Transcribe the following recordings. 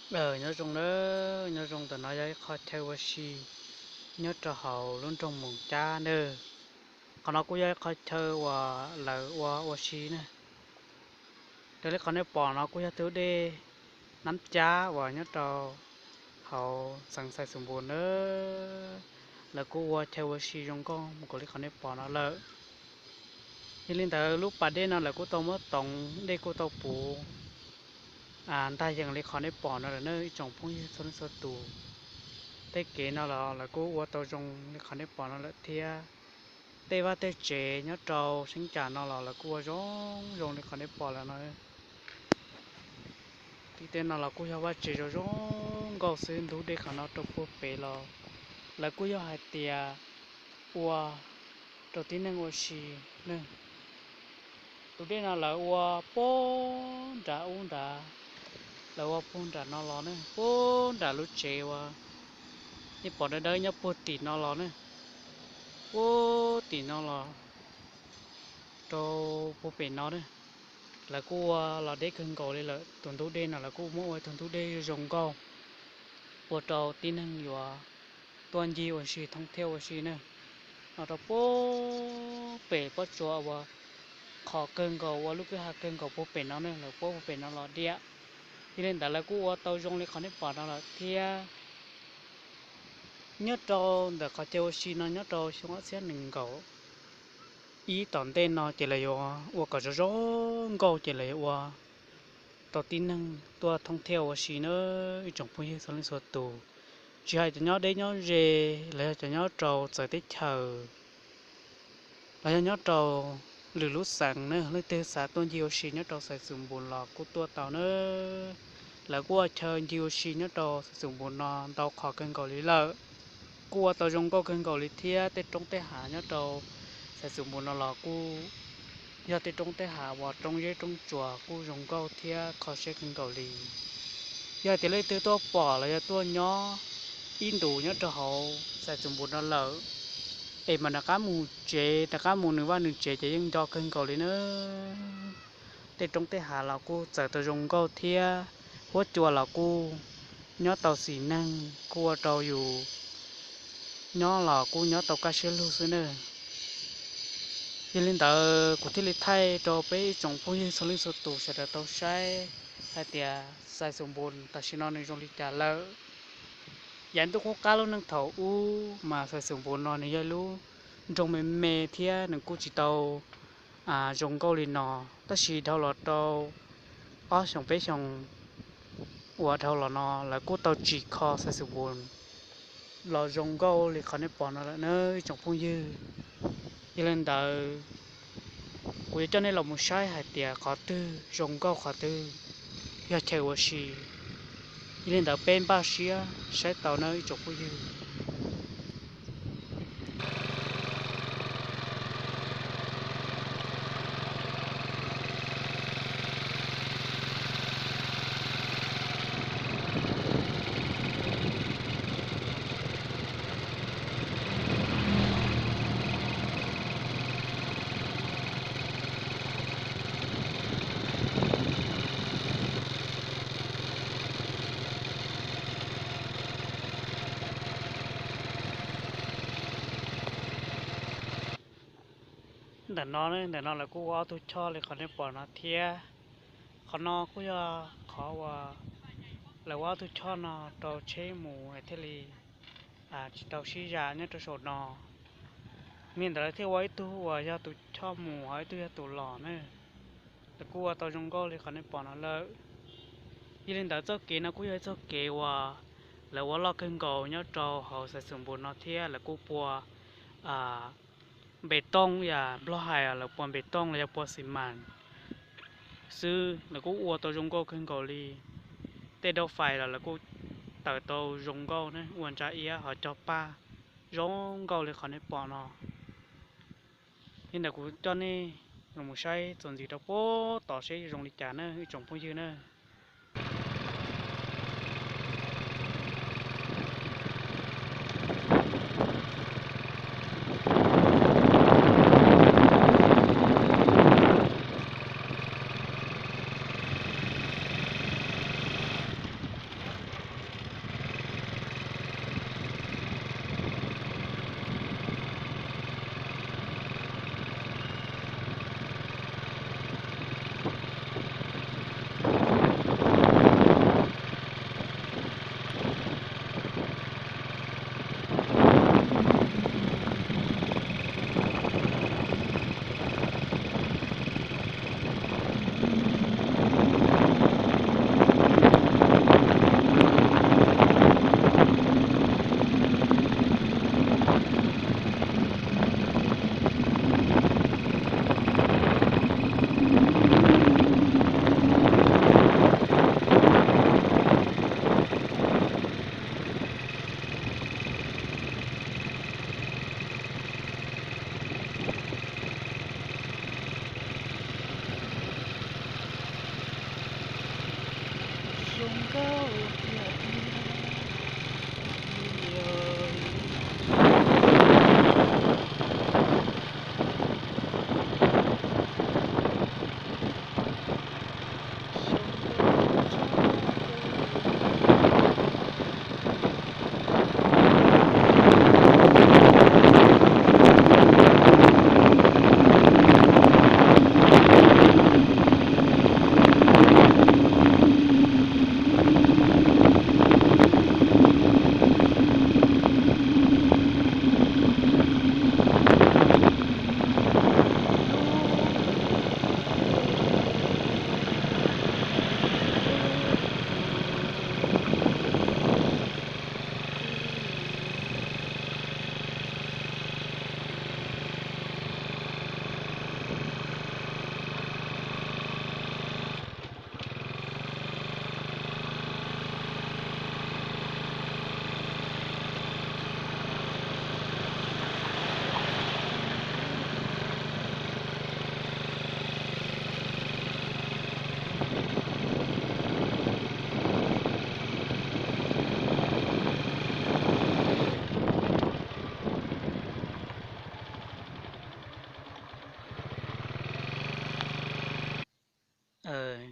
Aws, nyob zoo nawb, nyob zoo. Ntawm no yog ib qho chaw ua si nyob rau hauv lub nroog Moos Cab nawb. Qhov no kuj yog ib qho chaw uas lawv ua ua si na. Raws li qhov nej pom no kuj yog tus dej Nab Cab uas nyob rau hauv xeev Xais Xus Npus nawb. Lawv kuj ua chaw ua si zoo nkauj mus kom li qhov nej pom no lawm. Yog li ntawd lub pas dej no lawv kuj tau muab toov, dej kuj tau puv ntag yees li qhov nej pom no lawm na ib tsoom phooj ywg txhua leej txhua tus. Tej kev no los lawv kuj ua tau zoo li qhov nej pom no lawm thiab. Tej vaj tej tsev nyob rau seeb cas no los lawv kuj ua zoo zoo li qhov nej pom lawm no. Tim tej no los kuj yog vaj tsev zoo zoo nkauj xwb, ntug dej qhov no rau puag pem los lawv kuj yog hais tias ua rau tib neeg ua si ne. Tus dej no lawv ua puag nram ub nrad, lawv ua puag nram no los ne, puag nram lub tsev uas nej pom dawb dawb nyob puag tim no los ne, puag tim no los rau puag pem no ne. Lawv kuj ua los deb kawg nkaus li lawm, tus ntug dej no lawv kuj muab ua tus ntug dej zoo nkauj ua rau tib neeg yuav tuaj ncig ua si, thoob thiab ua si ne. No rau puag pem pob tsuas uas qhov kawg nkaus ua lub kwj ha kawg nkaus puag pem no ne, lawv puab puag pem no los diam. Yog li ntawd lawv kuj ua tau zoo li qhov nej pom no lawm thiab. Nyob rau ntawm qhov chaw ua si no nyob rau xyoo ob txhiab nees nkaum ib tom ntej no ces lawv yuav ua kom zoo zoo nkauj ces lawv yuav ua rau tib neeg tuaj thoob thiab ua si na ib tsoom phooj ywg txhua leej txhua tus. Tsis hais cov nyob deb nyob ze los yog cov nyob rau txawv teb chaws los yog nyob rau lwm lub xeev na, leej twg xav tuaj ncig ua si nyob rau Xais Xus Npus los kuj tuaj tau na. Lawv kuj ua chaw ncig ua si nyob rau Xais Xus Npus no ntau qhov kawg nkaus li lawm. Kuj ua tau zoo nkauj kawg nkaus li thiab. Tej roob tej hav nyob rau Xais Xus Npus no los kuj yog tej roob tej hav uas roob zeb roob tsuas kuj zoo nkauj thiab kho siab kawg nkaus li. Yog hais tias leej twg tuaj pom los yog tuaj nyob ib ntus nyob rau hauv Xais Xus Npus no lawm, es mam rov qab mus tsev, rov qab mus nws vaj nws tsev ces yeej nco kawg nkaus li na. Tej roob tej hav los kuj txawm tau zoo nkauj thiab, huab cua los kuj nyob tau xis neeg, kuj ua rau yus nyob los kuj nyob tau kaj siab lug xwb na. Yog li ntawd kuv thiaj li thaij rau peb ib tsoom phooj ywg txhua leej txhua tus sawv daws tau saib hais tias Xais Xus Npus tam sim no nws zoo li cas lawm. Yav ntuj qub qab lub neej thaum ub mas Xais Xus Npus no nws yog lub nroog me me thiab nws kuj tsis tau zoo nkauj li no, tab sis dhau los rau ob xyoos peb xyoos uas dhau los no lawv kuj tau tsim kho Xais Xus Npus los zoo nkauj li qhov nej pom no lawm na ib tsoom phooj ywg. Yog li ntawd kuv yuav coj nej los mus saib hais tias qhov twg zoo nkauj qhov twg yog chaw ua si. Yog li ntawd peb npaj siab saib tau na ib tsoom phooj ywg. Ntawm no, ntawm no lawv kuj ua ob tug choj li qhov nej pom no thiab. Qhov no kuj yog qhov uas lawv ua ob tug choj no rau tsheb mus thiaj li tsis tau sib zam nyob rau saum no. Yog li ntawd lawv thiaj ua ib tug uas yog tus choj mus ho ib tug yog tus los na. Lawv kuj ua tau zoo nkauj li qhov nej pom no lawm. Yog li ntawd txoj kev no kuj yog ib txoj kev uas lawv ua loj kawg nkaus nyob rau hauv Xais Xus Npus no thiab lawv kuj pua npes tooj, yam Nplog hais lawv pua npes tooj los yog pua xis mas xwb, lawv kuj ua tau zoo nkauj kawg nkaus li. Tej daus fais los lawv kuj tawm tau zoo nkauj ne, ua ntsa iab ho cog paj zoo nkauj li qhov nej pom no. Li ntawd kuv coj nej los mus saib txuas ntxiv rau puag tod seb zoo li cas na ib tsoom phooj ywg na.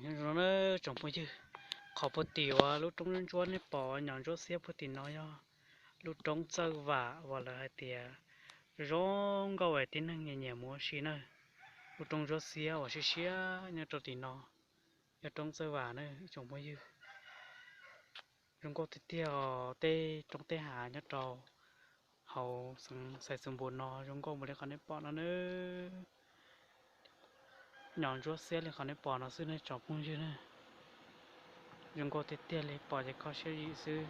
Nyob zoo na tsoom phooj ywg, qhov puag tim uas lub roob ntsuab nej pom nyob ntsuab xiab puag tim no yog lub roob Txawj Vam uas lawv hais tias zoo nkauj es tib neeg nyiam nyiam mus ua si na. Lub roob ntsuab xiab uas siab siab nyob rau tim no yog roob Txawj Vam na ib tsoom phooj ywg. Zoo nkauj tiag tiag os, tej roob tej hav nyob rau hauv xeev Xais Xus Npus no zoo nkauj npaum li qhov nej pom no na. Nyob ntsuab xiab li qhov nej pom no xwb nej tsoom phooj ywg na. Zoo nkauj tiag tiag li, pom ces kho siab yim xwb.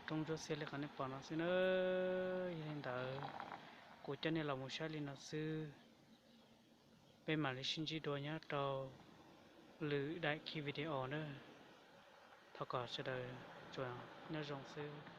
Roob ntsuab xiab li qhov nej pom no xwb na. Yog li ntawd, kuv coj nej los mus saib li no xwb. Peb mam li sib ntsib dua nyob rau lwm daim ki video na. Thov kom sawv daws tsuas nyob zoo xwb.